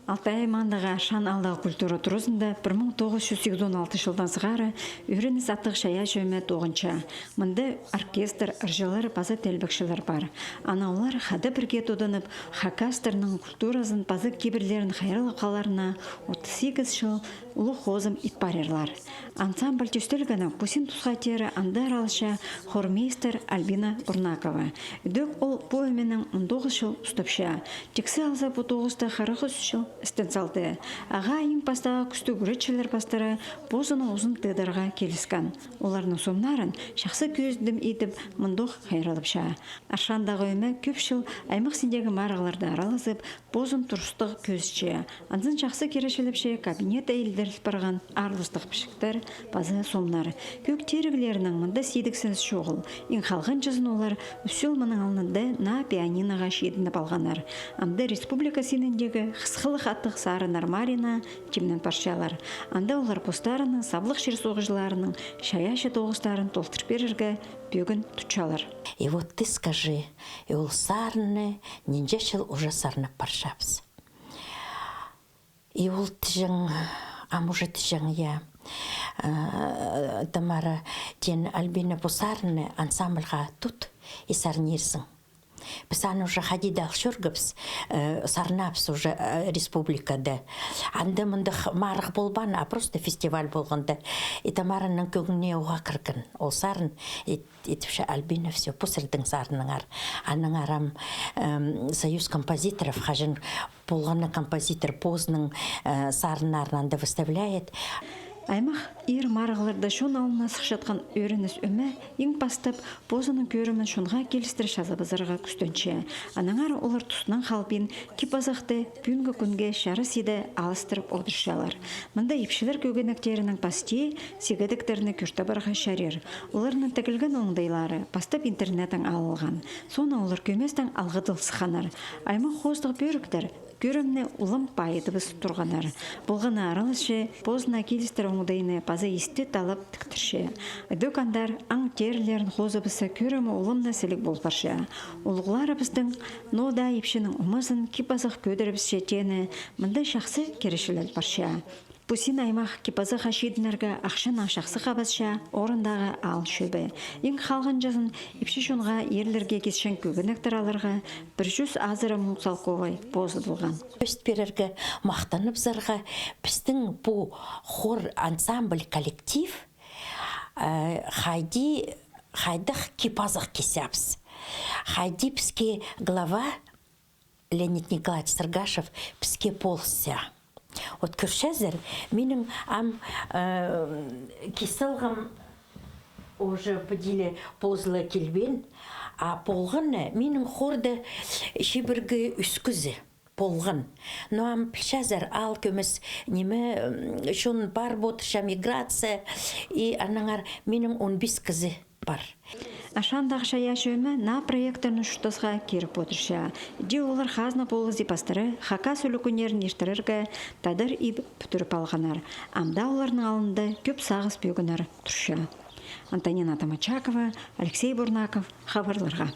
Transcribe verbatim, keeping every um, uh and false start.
Алтай аймаандағы Аршан аалдағы культура туразында пір муң тоғыс чӱс сигізон алты чылдаң сығара «Ӧрініс» аттығ чайаачы ӧме тоғынча. Мында оркестр, ырҷылар паза теелбекчілер пар. Ана олар хада пірге тудынып, хакастарның культуразын паза кибірлерін хайраллап халарына отыс сигіс чыл улуғ хозым ит парирлар. Ансамбль тӧстелгеннең пу син тусха теере анда араласча хормейстер Альбина Бурнакова. Ідӧк ол пу ӧменең он тоғыс чыл устапча. Тиксі алза, пу тоғыста хырых ӱс чыл істен салды. Ағаа иң пастағы кӱстіг ӱгретчілер пастыра позының узын тыыдарға киліскен. Оларның сомнарын чахсы кӧзідім идіп, мындох хайраллапча. Аршандағы ӧме кӧп чыл аймах синіндегі марығларда аралазып, позын турыстығ кӧзітче. Анзын чахсы киречілепче кабинетте илдіріл парған аарластығ пічіктер паза сомнар. Кӧг тиріглерінең мында сидіксініс чоғыл. Иң халғанҷызын олар ӱс чыл мының алнында наа пианиноға чидініп алғаннар. Амды республика синіндегі «Хысхылығ» аттығ сарыннар марығына тимнен парчалар. Анда олар постарының саблығ чир-суғҷыларының чайаачы тоғыстарын толдыр пирерге пӧгін тутчалар. И вот ты скажи, и ол сарынны нинҷе чыл уже сарнап парчабыс. И ол тіҷең, ам уже тіҷең, я. Э, Тамара, тиин, Альбина, пу сарынны ансамбльға тут и сарнирзың. Піс аны уже хайди даа ал чӧргебіс, э, сарнабыс уже, э, республикада. Анда мындағ марығ полбаан, а просто фестиваль полғанда. И Тамараның кӧңніне уғаа кірген ол сарын. И итіпче: «Альбина, всё, пу сірернің сарыныңар». Аннаңар ам, эм, Союз композиторов, хаҷан полған на композитор позының, э, сарыннарын анда выставляет. Аймах иир марығларда чон алнына сыхчатхан «Ӧрініс» ӧме иң пастап позының кӧрімін чонға килістіре чазабызарға кӱстенче. Аннаңар олар тустаң халбин кип-азахты пӱӱнгі кӱнге чарас иде алыстырып одырчалар. Мында ипчілер кӧгенектерінең пасти сигедектерні кӧр табарға чарир. Оларның тігілген оңдайлары пастап интернеттең алылған. Соонаң олар кӧместең алғыдыл сыхханнар. Аймах хоостығ пӧріктер кӧрімні улам пайыдыбыс турғаннар. Полған на араласчы позына килістіре оңдайны паза исті таллап тіктірче. Ідӧк андар аң теерлерін хозыбысса, кӧрімі улам на сіліг пол парча. Улуғларыбыстың ноо даа ипчінің омазын кип-азах кӧдірібісче теені мында чахсы киречілел парча. Пу син аймах кип-азахха чидінерге ахчанаң чахсы хабасча орындағы аал чӧбі. Иң халғанҷызын ипчі чонға ирлерге кисчең кӧгенектер аларға пір чӱс азыра муң салковай позыдылған. Ӧс пирерге, махтаныбызарға, пістің пу хор, ансамбль, коллектив, э, хайди, хайдағ кип-азах кисчебіс. Хайди піске глава Леонид Николаевич Сыргашев піске полысча. Вот кӧрчезер, минің ам, э, кис салғам уже піди ле позыла килбеен, а полған на минің хорда чибіргі ӱс кізі полған. Но ам пілчезер, аал кӧмес, ниме, м, чон парып одырча, миграция, и аннаңар минің он пис кізі пар. Аршандағы чайаачы ӧме наа проекттерні чуртасха киріп одырча. Иди олар хазна полызы пастыра хакас ӱлӱкӱннерін иртірерге тадар иб пӱдіріп алғаннар. Амды оларның алнында кӧп сағыс пӧгіннер турча. Антонина Томачакова, Алексей Бурнаков, «Хабарларға».